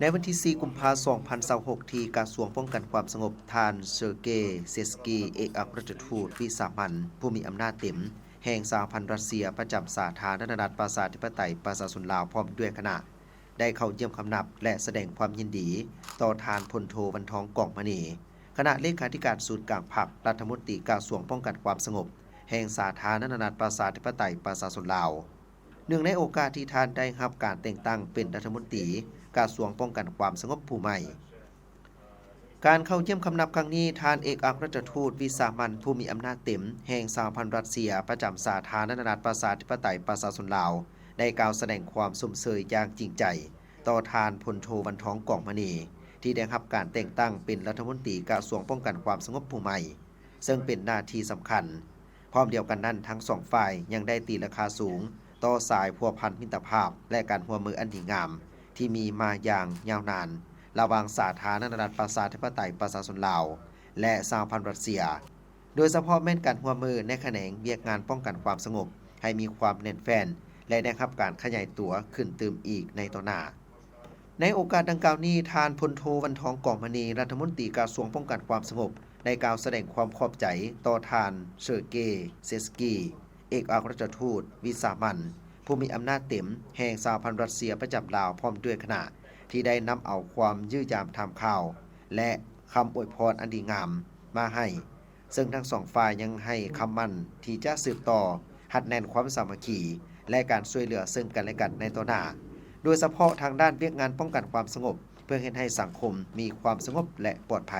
ໃນວັນທີສີ່ ກຸມພາ ສອງພັນຊາວຫົກ ທີ່ກະຊວງປ້ອງກັນຄວາມສະຫງົບ, ທ່ານ ເຊີເກ ເຊສກີ ເອກອັກຄະລັດຖະທູດວິສາມັນຜູ້ມີອຳນາດເຕັມແຫ່ງສະຫະພັນຣັດເຊຍປະຈຳສາທາລະນະລັດປະຊາທິປະໄຕປະຊາຊົນລາວ ພ້ອມດ້ວຍຄະນະ ໄດ້ເຂົ້າຢ້ຽມຄຳນັບ ແລະ ສະແດງຄວາມຍິນດີຕໍ່ທ່ານ ພົນໂທ ວັນທອງ ກອງມະນີ ຄະນະເລຂາທິການສູນກາງພັກ, ລັດຖະມົນຕີກະຊວງປ້ອງກັນຄວາມສະຫງົບແຫ່ງສາທາລະນະລັດປະຊາທິປະໄຕປະຊາຊົນລາວ. ເນື່ອງໃນໂອກາດທີ່ທ່ານໄດ້ຮັບການແຕ່ງຕັ້ງເປັນລັດຖະມົນຕີກະຊວງປ້ອງກັນຄວາມສະຫງົບຜູ້ໃໝ່. ການເຂົ້າຢ້ຽມຄຳນັບຄັ້ງນີ້, ທ່ານເອກອັກຄະລັດຖະທູດວິສາມັນຜູ້ມີອຳນາດເຕັມແຫ່ງສະຫະພັນຣັດເຊຍປະຈຳສາທາລະນະລັດປະຊາທິປະໄຕປະຊາຊົນລາວ ໄດ້ກ່າວສະແດງຄວາມຊົມເຊີຍຢ່າງຈິງໃຈຕໍ່ທ່ານ ພົນໂທ ວັນທອງ ກອງມະນີ ທີ່ໄດ້ຮັບການແຕ່ງຕັ້ງເປັນລັດຖະມົນຕີກະຊວງປ້ອງກັນຄວາມສະຫງົບຜູ້ໃໝ່, ເຊິ່ງເປັນໜ້າທີ່ສຳຄັນ. ພ້ອມດຽວກັນນັ້ນ, ທັງສອງຝ່າຍຍັງໄດ້ຕີລາຄາສູງຕໍ່ສາຍພົວພັນມິດຕະພາບ ແລະ ການຮ່ວມມືອັນດີງາມທີ່ມີມາຢ່າງຍາວນານ ລະຫວ່າງສາທາລະນະລັດປະຊາທິປະໄຕປະຊາຊົນລາວ ແລະ ສະຫະພັນຣັດເຊຍ, ໂດຍສະເພາະແມ່ນການຮ່ວມມືໃນຂະແໜງວຽກງານປ້ອງກັນຄວາມສະຫງົບໃຫ້ມີຄວາມແໜ້ນແຟ້ນ ແລະ ໄດ້ຮັບການຂະຫຍາຍຕົວຂຶ້ນຕື່ມອີກໃນຕໍ່ໜ້າ. ໃນໂອກາດດັ່ງກ່າວນີ້, ທ່ານ ພົນໂທ ວັນທອງ ກອງມະນີ ລັດຖະມົນຕີກະຊວງປ້ອງກັນຄວາມສະຫງົບ ໄດ້ກ່າວສະແດງຄວາມຂອບໃຈຕໍ່ທ່ານ ເຊີເກ ເຊສກີ ເອກອັກຄະລັດຖະທູດວິສາມັນຜູ້ມີອຳນາດເຕັມແຫ່ງສະຫະພັນຣັດເຊຍປະຈຳລາວ ພ້ອມດ້ວຍຄະນະ ທີ່ໄດ້ນຳເອົາຄວາມຢ້ຽມຢາມຖາມຂ່າວ ແລະ ຄຳອວຍພອນອັນດີງາມມາໃຫ້, ເຊິ່ງທັງສອງຝ່າຍຍັງໃຫ້ຄຳໝັ້ນທີ່ຈະສືບຕໍ່ຮັດແໜ້ນຄວາມສາມັກຄີ ແລະ ການຊ່ວຍເຫຼືອເຊິ່ງກັນແລະກັນໃນຕໍ່ໜ້າ, ໂດຍສະເພາະທາງດ້ານວຽກງານປ້ອງກັນຄວາມສະຫງົບ ເພື່ອເຮັດໃຫ້ສັງຄົມມີຄວາມສະຫງົບ ແລະ ປອດໄພ.